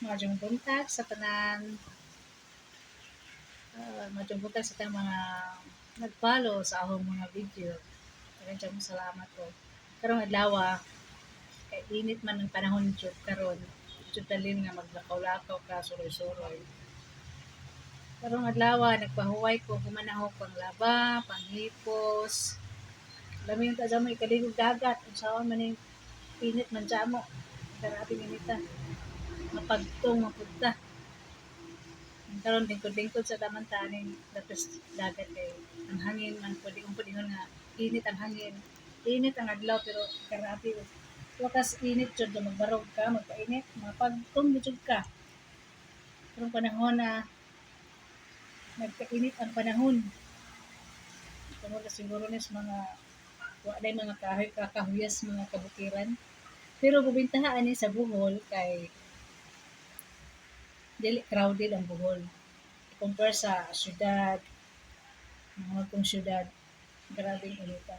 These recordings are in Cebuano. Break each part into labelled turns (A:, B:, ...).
A: Maayong buntag sa tanan. Maayong buntag sa tanang mga nag-follow sa akong mga video. Daghang kaayo salamat ko. Karong adlaw, kay init man ang panahon jud karon. Jud dalin nga maglakaw-lakaw ka, suroy-suroy. Karong adlaw, nagpahuway ko, human ako panglaba, panghipos. Lami yung ta mo ikaligog dagat, unsaon man ning init man mo. Grabe inita. Mapagtong mapunta. Karon lingkod-lingkod sa taman taning dapit dagat kay ang hangin man pwede kong pwede nga init ang hangin. Init ang adlaw pero grabe wakas init jud nga magbarog ka, magpainit, mapagtong jud ka. Karong panahon na nagkainit ang panahon. Tungod na siguro ni sa mga wa day mga kahoy kakahuyas mga kabukiran. Pero bubintaha ani sa Bohol kay dili crowded ang Bohol. Compare sa syudad, mga kong syudad, grabeng inita.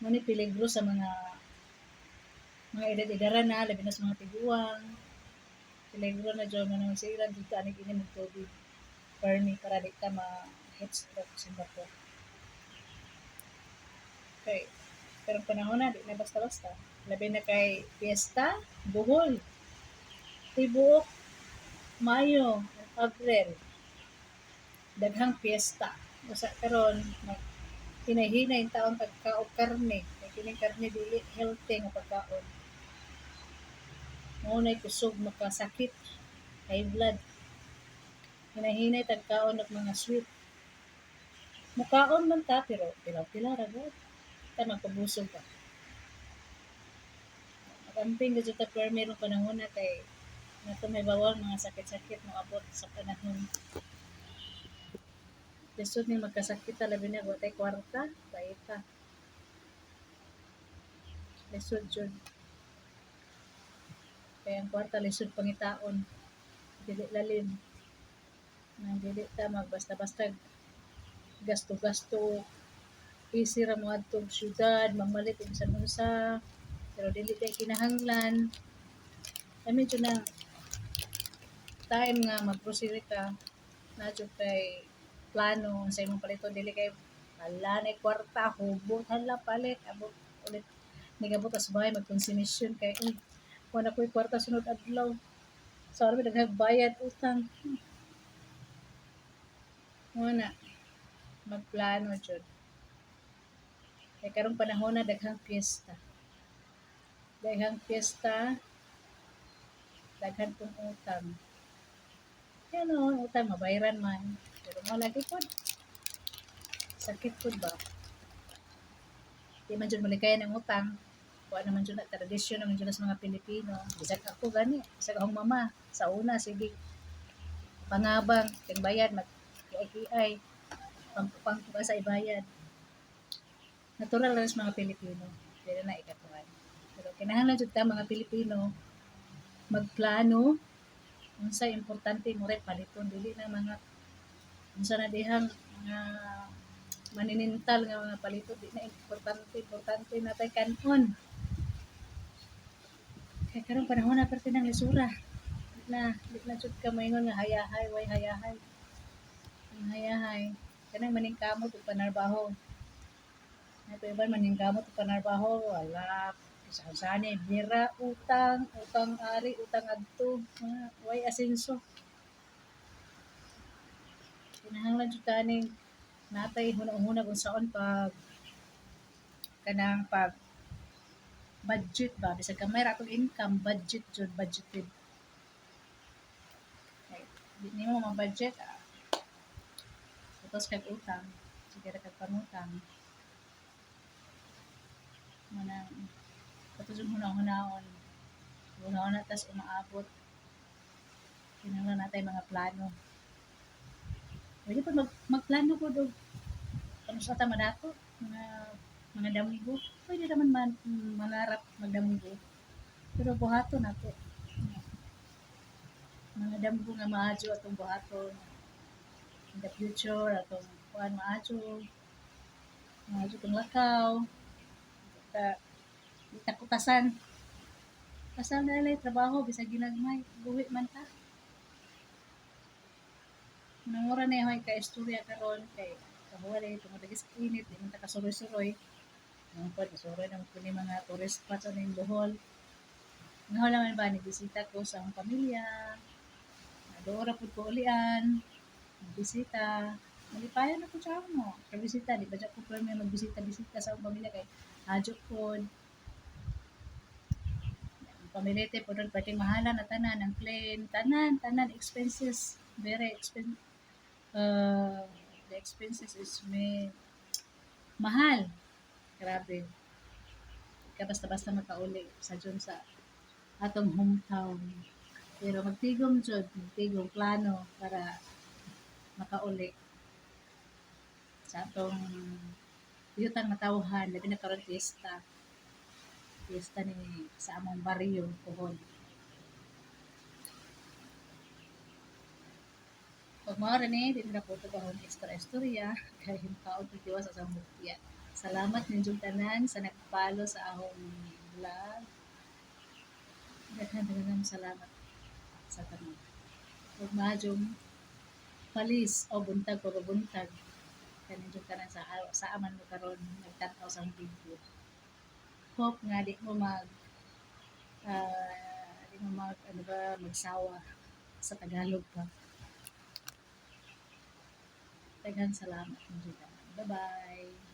A: Mao ni peligro sa mga edad-edaran na, labi na sa mga tiguang. Peligro na jud man sa ilan dito anig inom og tubig. Permi para di ka ma heat stroke sa ko. Kay pero panahon na di na basta-basta. Labi na kay piyesta, Bohol. Tibuok Mayo, Abril, daghang piyesta. Usa karon mag hinay-hinay yung taon pagkaon karne. Kay kining karne dili healthy nga pagkaon. Mao nay kusog makasakit, high blood. Hinay-hinay tagkaon og mga sweet. Mukaon man ta pero pila-pila ra gud. Ta magpabusog pa. Magamping gud ta permi rong panahon na kay nato may bawal mga sakit-sakit moabot sa panahon. Lisod ni magkasakit ta labi na wa tay kwarta, paita. Lisod jud. Kay ang kwarta lisod pangitaon, dili lalim. Nang dili ta magbasta-basta gasto-gasto, easy ra moadto og syudad, mamalit og bisan unsa, pero dili kay kinahanglan. Kami jud na time nga mag-grocery ka, naa jud kay plano sa imong paliton, dili kay hala nay kwarta, hubot, hala palit, abot ulit nigabot sa bahay magkonsumisyon kay uy, wala ko'y kwarta sunod adlaw. Sa so, daghang bayad utang. Mao na magplano jud. Kay karong panahon na daghang piyesta. Daghang piyesta, daghan pong utang. Kaya no, utang mabayaran man. Pero mao lagi pod. Sakit pod ba? Di man jud malikayan ang utang. Wa naman jud na tradisyon naman jud na sa mga Pilipino. Bisag ako gani, bisag akong mama sa una sige pangabang kang bayad mag kiay pang pang sa ibayad. Natural ra sa mga Pilipino. Dili na ikatuan. Pero kinahanglan jud ta mga Pilipino magplano unsay importante mo rin paliton, dili na mga unsa na dihang mga maninintal nga mga palito, di na importante. Importante na tay kanon kay karong panahon na perti ng lisura. Di na jud ka maingon nga hayahay, way hayahay. Ang hayahay kanang maningkamot ug panarbaho. Nato iban maningkamot ug panarbaho, wala bisan sani bira, utang utang ari, utang adto, mga way asenso. Kinahanglan jud kaning natay hunahuna kung saon pag kanang pag budget ba, bisag gamay ra atong income, budget jud, budgeted. Kay di nimo ma-budget, utos kag utang, sige ra kag pangutang. Mao nang kato jud hunahunahon, hunahuna tas umaabot. Kinahanglan natay mga plano. Pwede pa magplano pud og kanus-a ta madato mga damgo. Pwede raman man mangarap magdamgo. Pero buhaton nato. Mga damgo nga maadyo atong buhaton in the future, atong kuan maadyo, maadyo tong lakaw. Ta di ta kutasan. Basta naa lay trabaho bisag ginagmay, buhi man ta. Mura na yung ka istorya karon kay kahuwalay tungod lagi sa init, di man ta kasuroy-suroy. Ang pod suroy naman po ni mga tourist spots sa ning Bohol. Nga man ba ni bisita ko sa akong pamilya. Doora pud ko ulian. Bisita. Malipayon ako sa amo. Kabisita, di ba dyan ko permi magbisita-bisita sa akong pamilya kay hadyo pod. Ang pamilite po doon, pwedeng mahala na tanan, ang plane, tanan, tanan, expenses, very expensive. The expenses is may mahal. Grabe. Ka basta-basta makauli sa dyan sa atong hometown. Pero magtigom jud, magtigom plano para makauli sa atong yutan matawhan, labi na karon fiesta. Fiesta ni sa among baryo pohon. Pag mao ra ni, di na po ito kahon extra istorya, kay taon pagtiwas sa among bukya. Salamat ninyong tanan sa nagpalo sa akong vlog. Daghan daghan salamat sa tanan. Ug maayong palis o buntag o buntag kaninyong tanan sa aman mo karon nagtan-aw sa akong video. Hope nga di mo mag ano ba, magsawa sa Tagalog pa. Daghan salamat ninyong tanan. Bye-bye.